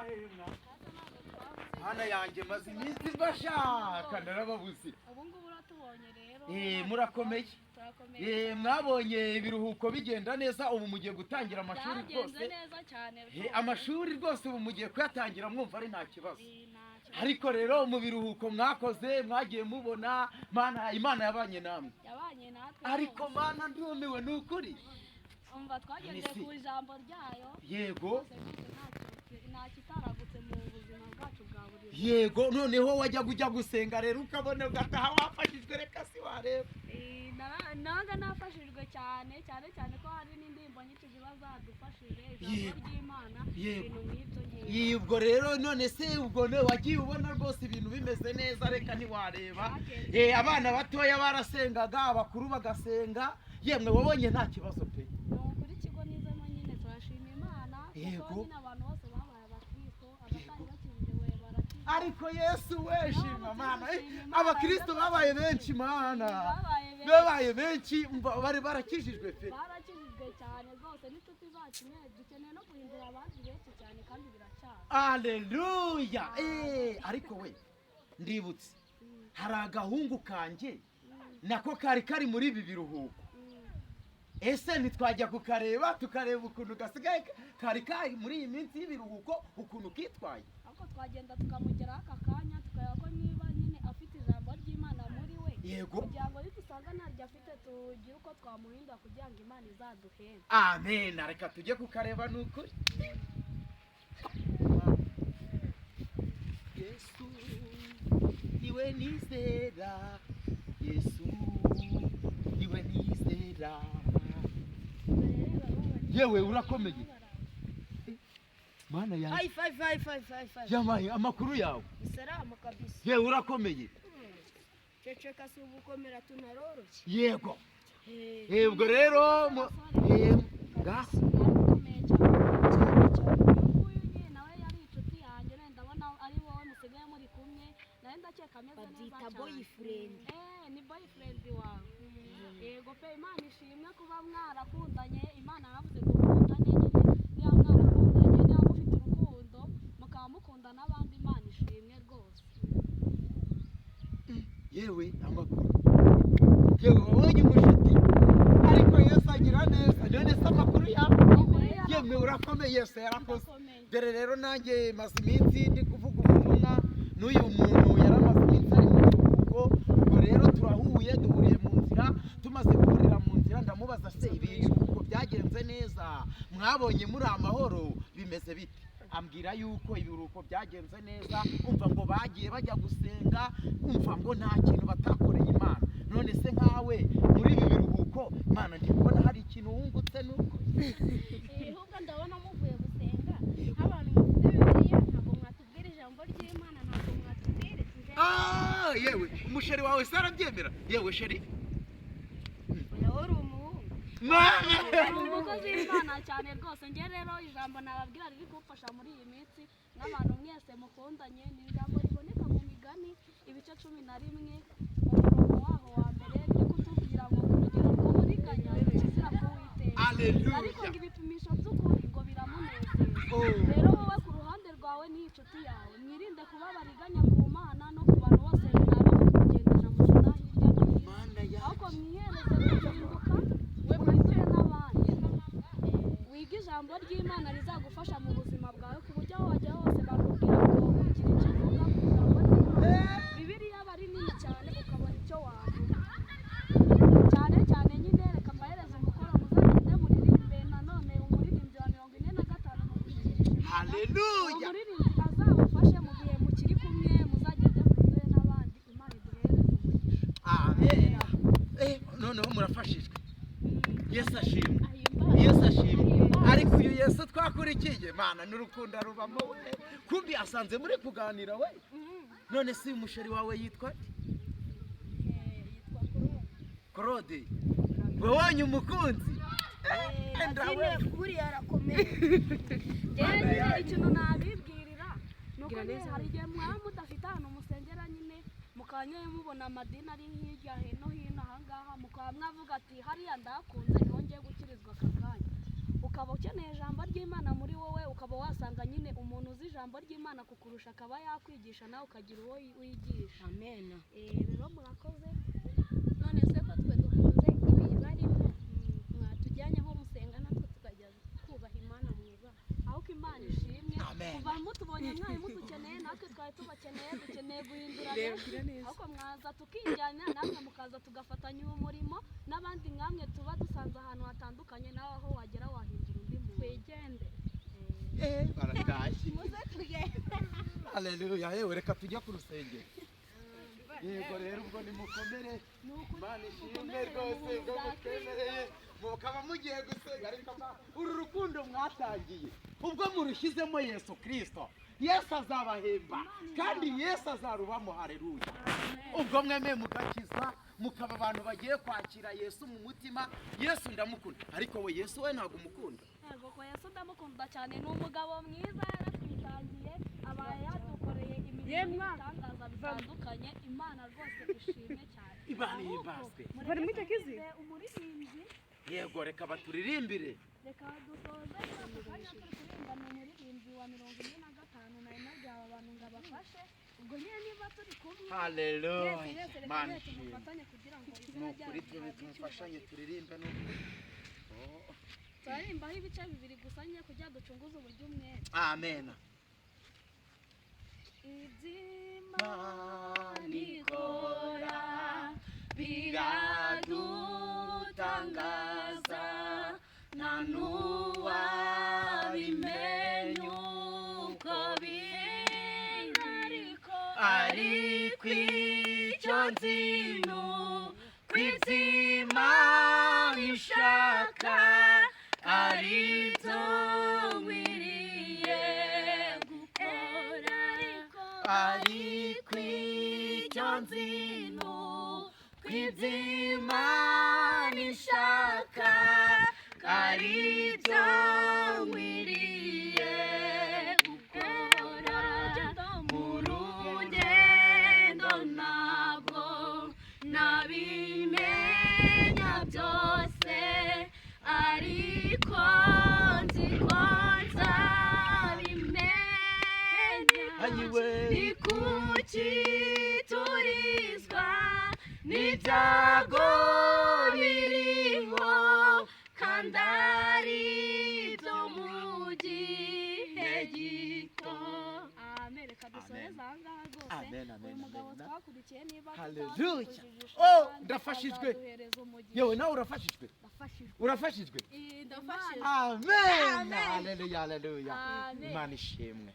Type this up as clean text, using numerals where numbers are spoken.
Hehe mwa hana yanjye, maze iminsi mbashaka narababuze. Ubu ngubu uratubonye rero. Murakomeye? Turakomeye. Mwabonye ibiruhuko bigenda neza? Ubu mugiye gutangira amashuri? Byagenze Rwose neza cyane rwose. Amashuri rwose ubu mugiye kuyatangira, mwumva ari nta kibazo? Nta kibazo. Ariko rero mu biruhuko mwakoze, mwagiye mubona mana, Imana yabanye namwe? Yabanye natwe Ariko rwose. Mana, ndumiwe ni ukuri. Umva, twagendeye Nisi. ku ijambo ryayo. Yego. Rwose rwose nta kitaragutse mu buzima bwacu bwa buri munsi. Yego, noneho wajyaga ujya gusenga rero ukabona ugataha wafashijwe, reka si wareba. Nabaga nafashijwe cyane cyane cyane ko hari n'indirimbo nyinshi ziba zadufashije, ijambo ry'Imana, ibintu nk'ibyo ngibyo. Ubwo rero none se ubwo wagiye ubona rwose ibintu bimeze neza, reka ntiwareba. Byagenze. Abana batoya barasengaga, abakuru bagasenga, yemwe wabonye nta kibazo pe. Ni ukuri, ikigo nizemo nyine turashima Imana kuko nyine abantu bose babaye abakristo, abatari bakijijwe barakijijwe. Ariko Yesu we, shima Nabo Mana. turashima Imana, Abakristo babaye benshi, Mana. Babaye benshi. Babaye benshi, umva, bari barakijijwe pe. Barakijijwe cyane rwose, n'inshuti zacu nyine dukeneye no guhindura abandi benshi cyane kandi biracyari. Aleluya. Ariko we, ndibutse hari agahungu kanjye nako kari kari muri ibi biruhuko. Ese ntitwajya kukareba, tukareba ukuntu gasigaye kari kari muri iyi minsi y'ibiruhuko, ukuntu kitwaye? Ariko twagenda tukamugeraho aka kanya, tukareba ko niba nyine afite ijambo ry'Imana muri we, kugira ngo nidusanga ntaryo afite tugire uko twamuhindura kugira ngo Imana izaduhembe. Amen, reka tujye kukareba ni ukuri. Yesu niwe nizera, Yesu niwe nizera. Yewe, urakomeye Mana yanjye. Five, five, five, five, five, five. Yamaye amakuru yawe? Salama kabisa. Yewe, urakomeye? Ceceka, si ugukomera, tunaroroshye. Yego. Ubwo rero ngaho. Yarakomeye cyane cyane cyane. Uyu nguyu nyine nawe yari inshuti yanjye, wenda ndabona ari wowe musigaye muri kumwe nawe, ndakeka ameze neza Babyita cyane. boyfriend. Ni boyfriend wawe? Yego pe, Imana ishimwe kuba mwarakundanye. Imana yaravuze dukundane nyine, niba mwarakundanye, niba mufite urukundo mukaba mukunda n'abandi, Imana ishimwe rwose. Yewe, amakuru? Yewe, wabonye umushuti, ariko Yesu agira neza. None se amakuru yawe? Yemwe, urakomeye? Yesu yarakoze. Ndakomeye. Dore rero nanjye maze iminsi ndi kuvuga ubutumwa n'uyu muntu, yaramaze iminsi ari mu biruhuko. Ubwo rero turahuye, duhuriye mu nzira. Tumaze guhurira mu nzira ndamubaza: "Se ibi biruhuko byagenze neza? Mwabonye muri amahoro? Bimeze bite?" Ambwira yuko ibiruhuko byagenze neza. Umva, ngo bagiye bajya gusenga, umva ngo nta kintu batakoreye Imana. None se nkawe muri ibi biruhuko, Imana, ndi kubona hari ikintu wungutse nuko? Ahubwo ndabona muvuye gusenga nk'abantu mufite Bibiliya, ntabwo mwatubwira ijambo ry'Imana? Ntabwo mwatubwira? Ah, yewe, umusheri wawe se arabyemera? Yewe chéri. Oya, uri umuhungu. Mama. Ni umukozi w'Imana cyane rwose. Njye rero ijambo nababwira riri kumfasha muri iyi minsi n'abantu mwese mukundanye ni ijambo riboneka mu Migani ibice 11, umurongo waho wa mbere, riri kutubwira ngo urugero rw'uburiganya kizira kuwiteka, Aleluya. ariko ngo ibipimisho by'ukuri ngo biramunezeza. Oh. Rero wowe ku ruhande rwawe ni inshuti yawe, mwirinde kuba bariganya ku Mana no ku bantu bose mwaba muri kugendana mubona hirya no hino, Mana ahubwo yanjye. mwihereze guhinduka, muhindure n'abandi. Wige ijambo ry'Imana rizagufasha mu buzima bwawe, ku buryo aho wajya hose bakubwira ngo ugire icyo uvuga ku ijambo ry'Imana. Bibiliya aba ari nini cyane, ukabona icyo wavuga cyane cyane nyine. Reka mbahereze umukoro: muzagende muririmbe nanone umuririmbyi wa 45 mu gushimisha Imana. Uwo Haleluya. muririmbyi azabafashe mu gihe mukiri kumwe, muzagende muhindure n'abandi. Imana iduhereze umugisha. Amen. Noneho murafashijwe. Yesu ashimwe, Yesu ashimwe. Ariko uyu Yesu twakurikiye, Mana, n'urukundo rubamo we. Kumbi asanze muri kuganira we. None se uyu musheri wawe yitwa nde? Yitwa Claude. Claude, wabonye umukunzi? Ndawe. Azine buriya arakomeye. Njyewe nyine ikintu nabibwirira ni uko nyine hari igihe mwaba mudafite ahantu musengera nyine, mukaba nyine mubona amadini ari hirya hino hino ahangaha, mukaba mwavuga ati: "Hariya ndahakunze, niho ngiye gukirizwa aka kanya." Ukaba ukeneye ijambo ry'Imana muri wowe, ukaba wasanga nyine umuntu uzi ijambo ry'Imana kukurusha, akaba yakwigisha nawe ukagira uwo wigisha. Amen. Rero murakoze. None se ko twe dukunze ibi barimo, mwatujyanye aho musenga natwe tukajya kubaha Imana mwubaha? Ahubwo Imana ishimwe. Amen. Kuva mutubonye mwari mudukeneye, natwe twari tubakeneye, dukeneye guhindura benshi. Ahubwo mwaza tukijyana, namwe mukaza tugafatanya uwo murimo n'abandi nkamwe tuba dusanze ahantu hatandukanye, nawe aho wagera wahindura undi muntu. Twigende. Baratashye. Muze tugende. Haleluya! Yewe, reka tujye ku rusengero. Yego, rero ubwo nimukomere. Ni ukuri. Imana ishimwe Mukomerere mu rwose buntu ubwo bwa mutwemereye mukaba mugiye gusenga. Ariko uru rukundo mwatangiye, ubwo murushyizemo Yesu Kirisito, Yesu azabahemba kandi Yesu azarubamo. Haleluya! Ubwo mwemeye mugakizwa, mukaba abantu bagiye kwakira Yesu mu mutima. Yesu ndamukunda, ariko we Yesu we ntabwo umukunda? Yego ko Yesu ndamukunda cyane, ni umugabo mwiza, yaratwitangiye, aba yadukoreye imirimo y'ibitangaza bitandukanye. Imana rwose ishimwe cyane. Imana Ahubwo, ihimbazwe. mureke tuze umuririmbyi. Yego, reka baturirimbire. Reka dusoze ako kanya turi kuririmba. Ni umuririmbyi wa 45, nari nabwiye aba bantu ngo abafashe. Ubwo nyine niba turi kumwe, Haleluya! mwese mwese, reka Imana mwese ishimwe. mufatanye kugira ngo Ni izina ukuri, ryayo tube rihabwe tumufashanye icyubahiro. turirimbe n'ukuri. Oh. Turirimbaho ibice bibiri gusa nyine kugira ducunguze uburyo umwete. Amen. Iby'Imana ikora biradutangaza, nta n'uwabimenya uko biri, ariko Ariko icyo nzi ni uko iby'Imana ishaka ari byo nkwiriye gukora, Ariko icyo nzi ni uko iby'Imana ishaka ari byo nkwiriye gukora. Mu rugendo ntabwo nabimenya byose, ariko nzi ko nzabimenya. Ayiwe. Ni kuki turizwa n'ibyago biriho kandi ari ibyo mu gihe gito? Amen. Reka dusoreze aha ngaha rwose. Amen, amen, Uyu mugabo amen. twakurikiye, niba Hallelujah. tutakujijisha Oh, abandi, ndafashijwe. azaduhereza umugisha. Yewe, nawe urafashijwe? Ndafashijwe. Urafashijwe? Ndafashije. Amen, haleluya, haleluya! Amen. Imana ishimwe.